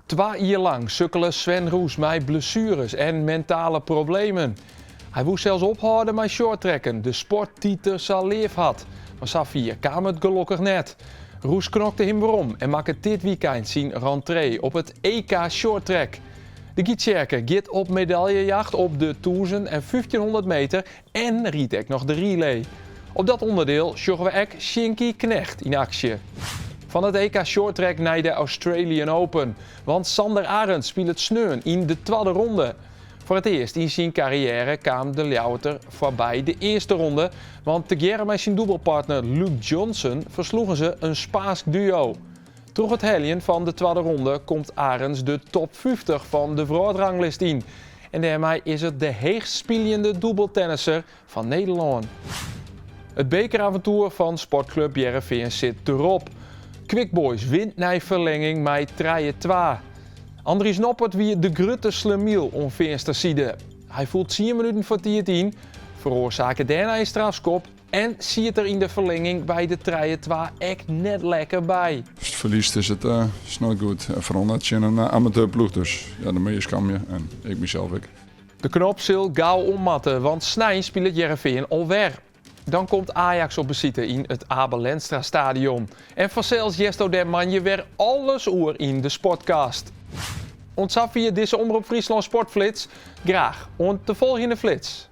Twa jier lang sukkele Sven Roes mei blessueres en mentale problemen. Hy woe sels ophâlde mei shorttracken, de sport dy't er sa leaf hat. Mar safier kaam it gelokkich net. Roes knokte him werom en makke dit wykein syn rentree op it EK shorttrack. De Gytsjerker giet op medaljejacht op de 1000 en 1500 meter en rydt ek noch de relay. Op dat ûnderdiel sjogge we ek Sjinkie Knegt yn aksje. Fan it EK shorttrack nei de Australian Open. Want Sander Arends spilet sneon yn de twadde ronde. Foar it earst yn syn karriêre kaam de Ljouwerter foarby de earste ronde, want tegearre mei syn dûbelpartner Luke Johnson fersloegen se in Spaansk duo. Troch it heljen fan de twadde ronde komt Arends de top 50 fan de wrâldranglist yn. En dêrmei is er de heechst spyljende dûbeltennisser fan Nederlân. It bekeraventoer fan Sportklup Hearrenfean sit derop. Quick Boys wint nei ferlinging mei 3-2. Andries Noppert wie de grutte slemiel oan Feanster side. Hy foel 10 minuten foar tiid yn, feroarsake dêrnei in strafskop en siet der yn de ferlinging by de 3-2 ek net lekker by. Ast ferliest is it is net goed. En foaral net tsjin in amateurploech, dus ja, dan moatte je skamje en ik mysels ek. De knop sil gau om moatte, want snein spilet Hearrenfean alwer. Dan komt Ajax op besite yn it Abe Lenstra Stadion. En fansels hearsto dêr moandei wer alles oer yn de Sportcast. Oant safier dizze Omrop Fryslân Sportflits. Graach oant de folgjende flits.